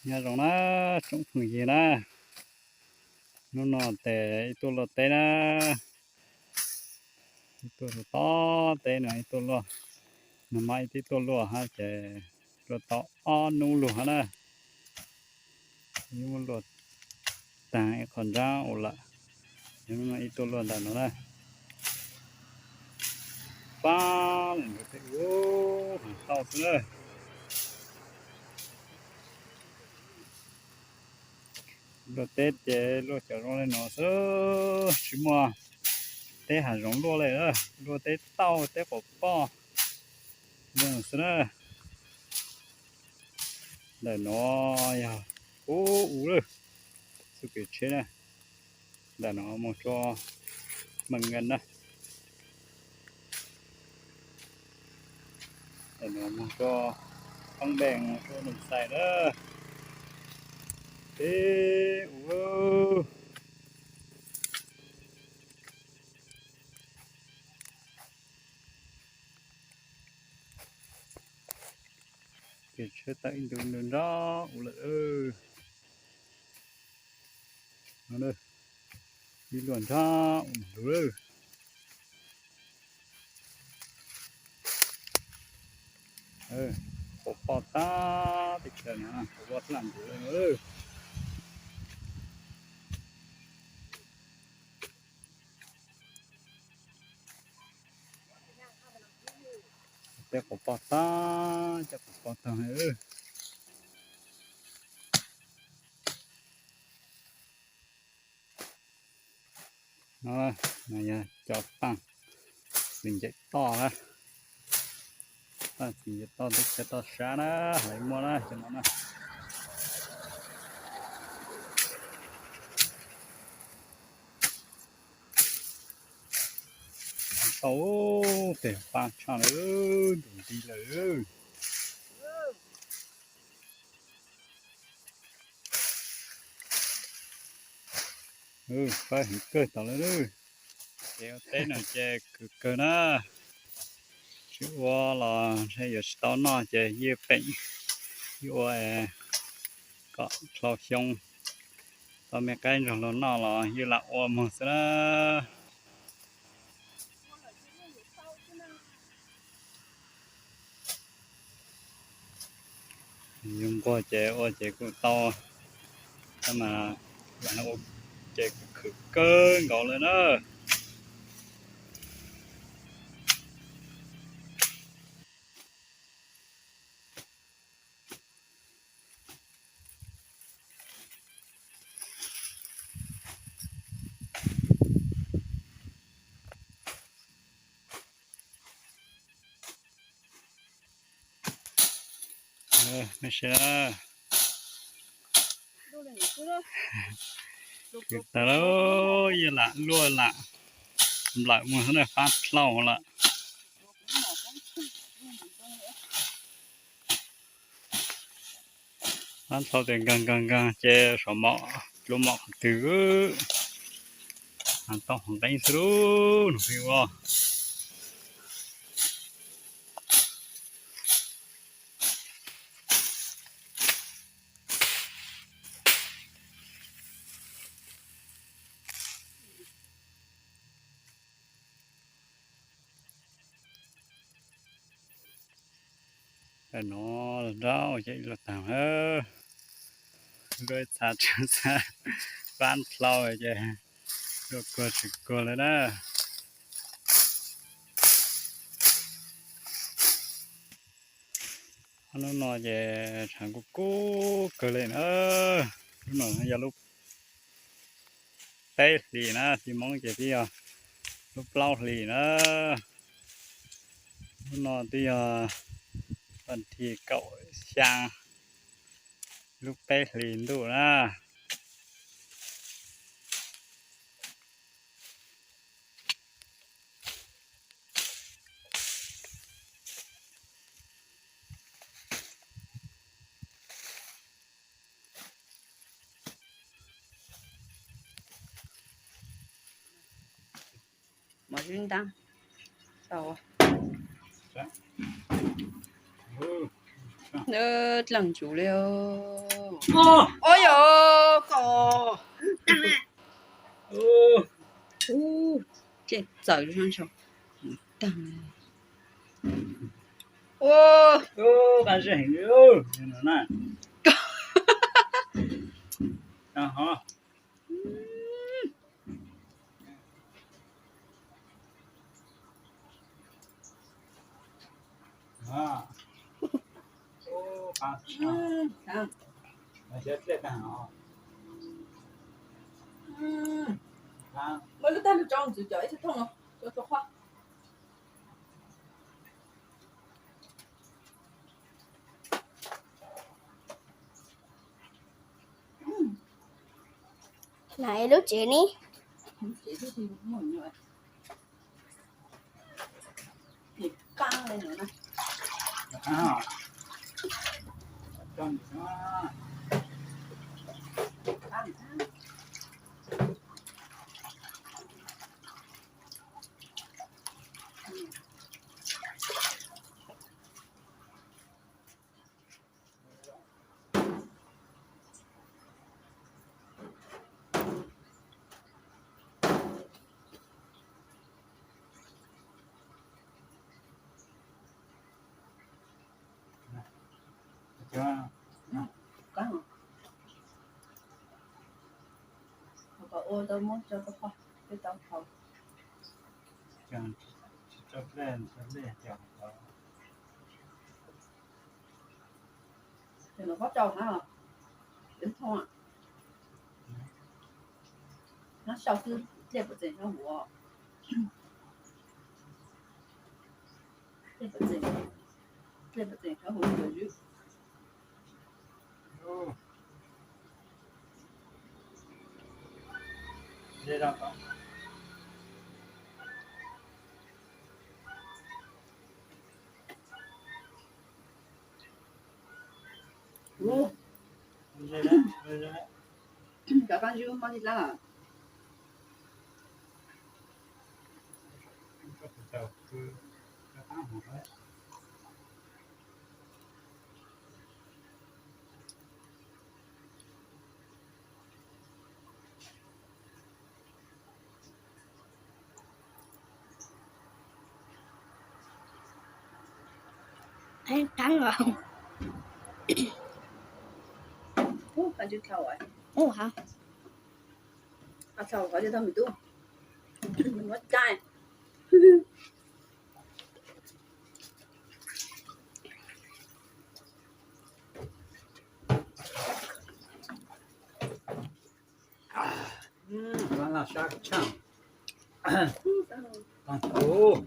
Nyob zoo na, tsoom phooj ywg na, hnub no ces ib tuaj luaj teb na, ib tuaj luaj teb no, ib tuaj luaj, nag hmo ib tib tuaj luaj hab ces luaj tau ob hnub luaj hab na, ib muab luaj taag ib qho ntsab ua lawm, ib tuaj luaj ntawm no na, pab le ntawd tej ua tau xwb na. Luaj teb ces luaj cov zoo le no xwb, tsis muaj teb hav zoov luaj le, luaj teb tauj teb quas poj le no xwb na. Ntawm no yog ub u lawm, txuj kev tsheb na, ntawm no mus rua Meej Nkees na, ntawm no mus rua Pab Npeej, mus rua Looj Xais na, teb ua Ces tsheb tawm ib ntu nrab ua lawm, ib luaj nrab ua ntu lawm. Quas poj tag teb chaws no, quas poj tag npaum le no. Teb quas poj tag, cov quas poj tag. No, no yog cov taaj xim ncaim toj na, taaj xim ncaim toj teb chaws toj sab na, lawv muaj na cov no na. Tau, tes pab tshaj lawm, ntus nti lawm. Pab heev kawg tau lawm. Ces ua teb no ces khwv kawg na, tsis ua los ntshe yuav tsis tau noj ces yeej peem, yeej ua kom dlhau xyoo, tau me qaib ntsuag luag noj los yeej lam ua moog xwb na. Yug nquag ces ua ces kuj tau, tab mas ua ces kuj khwv kawg nkaus lawm na. Mej seb, khwv tag lawm, yeej lam luaj lam nplawm mus xwb na, fab dlhau lawm. Fab dlhau tes nkaag nkaag nkaag ces saum mom, dluav mom qhov twg, tau qhov nqeeb xwb lub nug pig ua. Tam no nrab ua ces ib luaj taag, luaj ib txha tsa txha, fab dlhau ces luaj kuag tsis kuag lawm na. Hnub no ces tshav kub kub kawg li na. Hnub no yog lub peb hlis na, tsis Hmoob ces twb yog lub plaub hlis na. Hnub no twb yog vas thib kaum xyaa, lub peb hlis ntuj na. Mov zib ntaab tau. Dleej ntsuv li. Ua yog koj. Cej txawm tag. Muab lub tab nrog tso ntxwv cov ib tug thooj no, tso tso qhuab. Lub tsev ne. Kom ua tau muab tso rau hauv, tau hauv. Ces no pob rau na, nyob sau xwb, dlej puas tseem nyob hauv, dlej puas tseem, dlej puas tseem nyob hauv ywg. Cov paj ywg mob li lawm. Qeeb qeeb os. Ub, paj ywg dhau, ub, dhau qhov twg tau me tub, muab caij. Sab tshaj, tag kuv.